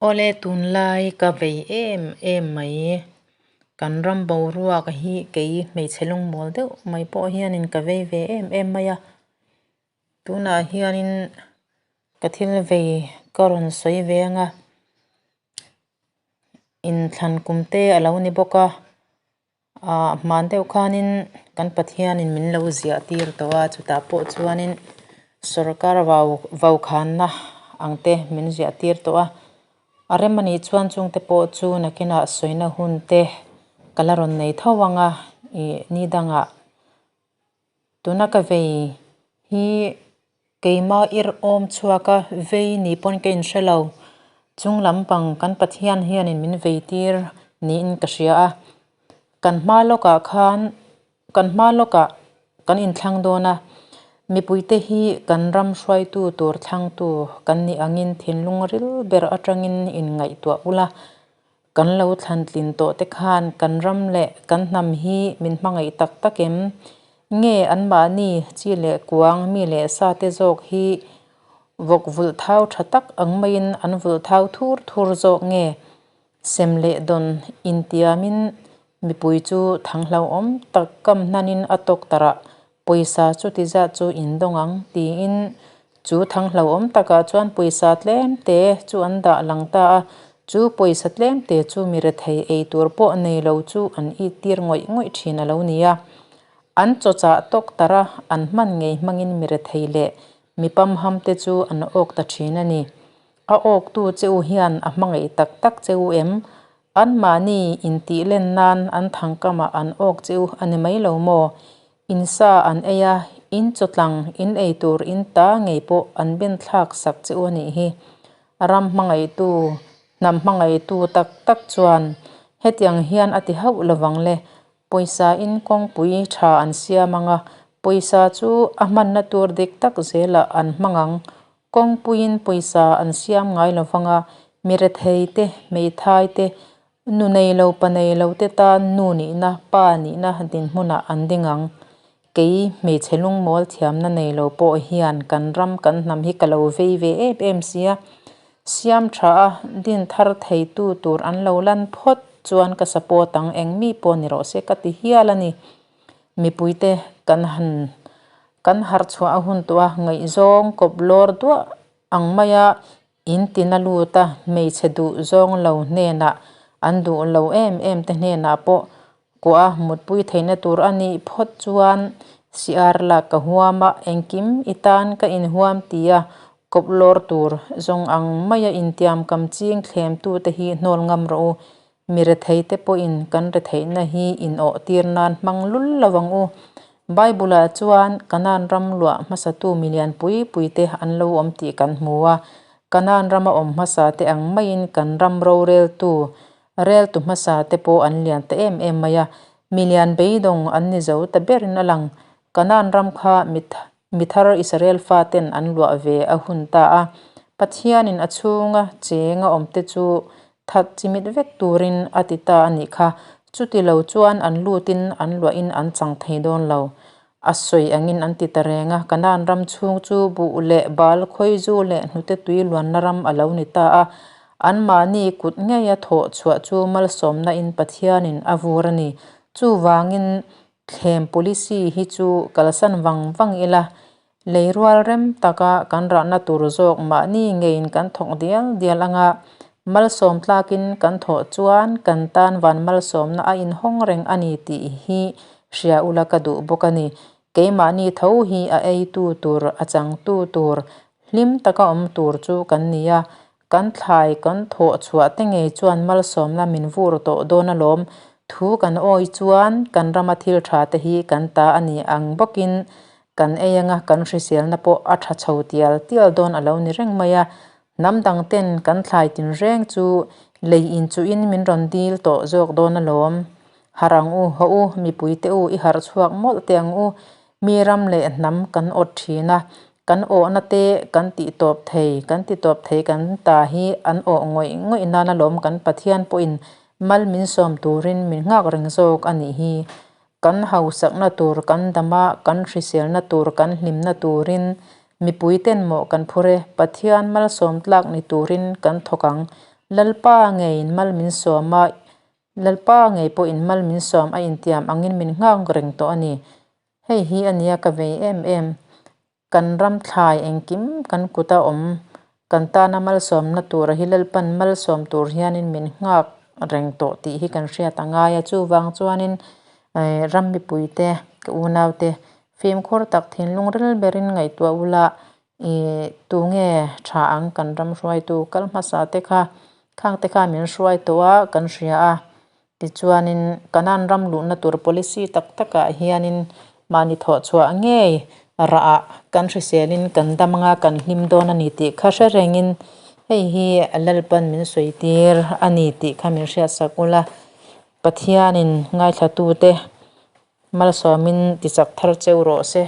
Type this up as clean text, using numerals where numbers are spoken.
Awle tunlai ka vei em em mai. Kan ram boruak hi kei hmeichhe lungmawl deuh mai pawh hianin ka vei ve em em mai a. Tunah hianin ka thil vei ka rawn sawi ve ang a, inthlan kum te a lo ni bawk a. Ahh hman deuh khanin kan Pathianin min lo ziah tir tawh a chutah pawh chuanin sawrkar vau vaukhanna ang te min ziah tir tawh a a rem anih chuan chungte pawh chu nakinah sawina hun te ka la rawn nei tho ang a ih ni dangah tuna ka vei hi keima ir awm chhuak a vei ni pawn ka inhre lo chung lampang kan Pathian hianin min vei tir niin ka hria a kan hma lawkah khan kan hma lawkah kan inthlang dawn a mipuite hi kan ram hruaitu tur thlangtu kan nih angin thinlung ril ber atangin inngaihtuah ula Kan lo thlan tlin tawh te khan kan ram leh kan hnam hi min hmangaih tak tak em? Nge anmahni chi leh kuang mi leh sa te zawk hi vawk vulh thau tha tak ang maiin an vulh thau thur thur zawk nge? Sem leh dawn intiamin mipui chu thang hlauhawm tak kam hnanin a tawk tarh a, Pawisa chuti zat chu in dawng ang tiin chu thang hlauhawm takah chuan pawisa tlem te chu an dah lang ta a, chu pawisa tlem te chu mi rethei ei tur pawh nei lo chu an it tir ngawih ngawih thin a lo ni a. An chawchah tawk tar a, an hman ngei hmangin mi rethei leh mi pamham te chu an awk ta thin a ni. A awktu che u hian a hmangaih tak tak che u em? Anmahni intih len nan an thangkamah an awk che u a ni mai lo maw? In sa an ei a, in chawtlang, in ei tur in ta ngei pawh an ben thlak sak che u a nih hi. Ram hmangaihtu, hnam hmangaihtu tak tak chuan hetiang hian a ti hauh lovang le. Pawisa in kawngpui tha an siam ang a, pawisa chu a hmanna tur dik tak zelah an hmang ang. Kawngpuiin pawisa an siam ngai lo vang a, mi rethei te, hmeithai te, nu nei lo pa nei lo te tan nu nihna, pa nihna dinhmunah an ding ang. Kei hmeichhe lungmawl thiamna nei lo pawh hian kan ram kan hnam hi ka lo vei ve em em sia. Siam tha a, din thar theitu tur an lo lan phawt chuan ka support ang eng mi pawh ni rawh se ka ti hial a ni. Mipuite kan han kan harh chhuah a hun tawh a, ngaihzawng kawp lawr duah ang maia in tina lut a, hmeichhe duh zawng lo hnenah an duh lo em em te hnenah pawh kuah a mutpui theihna tur a nih phawt chuan siar lak ka huam a, engkim i tan ka inhuam tia kawp lawr tur zawng ang maia intiam kam ching thlemtute hi hnawl ngam rawh u. Mi retheite pawhin kan retheihna hi inawh tir nan hmang lul lo ang u. Bible-ah chuan Kanaan ram luah hmasatu milian pui puite an lo awm tih kan hmu a. Kanaan rama awm hmasate ang maiin kan ram roreltu, reltu hmasate pawh an lian ta em em mai a. Milian beidawng an ni zo ta berin a lang. Kanaan ram kha Mi thar Israel faten an luah ve a hun ta a, Pathianin a chhunga cheng a awmte chu that chimit vek turin a ti ta a nih kha. Chuti lo chuan an lutin an luahin an chang thei dawn lo. A sawi angin an ti ta reng a, Kanaan ram chhung chu buh leh bal khawizu leh hnute tui luanna ram a lo ni ta a, anmahni kut ngeia thawh chhuah chu malsawmna-in Pathianin a vur a ni. Chuvangin Thlem policy hi chu kalsan vang vang ila, lei rual rem taka kan rahna tur zawk mahni ngeiin kan thawk dial dial anga malsawm tlakin kan thawh chuan kan tan van malsawmna a inhawng reng a ni tih hi hria ula ka duh bawk a ni. Keimahni tho hi a eitu tur, a changtu tur, hlim taka awm tur chu kan ni a, Kan thlai kan thawh chhuah te ngei chuan malsawmna min vur tawh dawn alawm. Thu kan awi chuan kan rama thil tha te hi kan ta a ni ang bawkin kan ei anga kan hriselna pawh a tha chho tial tial dawn a lo ni reng mai a. Hnam dang ten kan thlai tinreng chu lei inchuhin min rawn dil tawh zawk dawn alawm. Harh ang u, haw u, mipuite u i harh chhuak mawlh teh ang u. Mi ram leh hnam kan awt thin a, Kan awhna te kan tih tawp thei, kan ti tawp thei kan ta hi an awh ngawih ngawih nan alawm kan Pathian pawhin mal min sawm turin min nghak reng zawk a nih hi. Kan hausakna tur kan dam a, kan hriselna tur kan hlimna turin mipui ten mawh kan phur e, Pathian malsawm tlak ni turin kan thawk ang. Lalpa ngeiin mal min sawm a, Lalpa ngei pawhin mal min sawm a intiam angin min nghak reng tawh a ni. Hei hi a nia ka vei em em. Kan ram thlai engkim kan kuta awm kan tana malsawmna tura hi Lalpan malsawm tur hianin min nghak reng tawh tih hi kan hriat a ngai a. Chuvang chuanin ram mipuite, ka unaute fimkhur tak thinlung ril berin ngaihtuah ula ih tunge tha ang kan ram hruaitu kal hmasa te kha khang te kha min hruai tawh a kan hria a. Tichuanin, Kanan ram luhna tur policy tak takah hianin mahni thawhchhuah ngei rahah kan hriselin kan dam anga kan hlim dawn a ni tih kha hre rengin hei hi Lalpan min sawi tir a ni tih kha min hriatsak ula, Pathianin ngaithlatute malsawmin tichak thar cheu rawh se.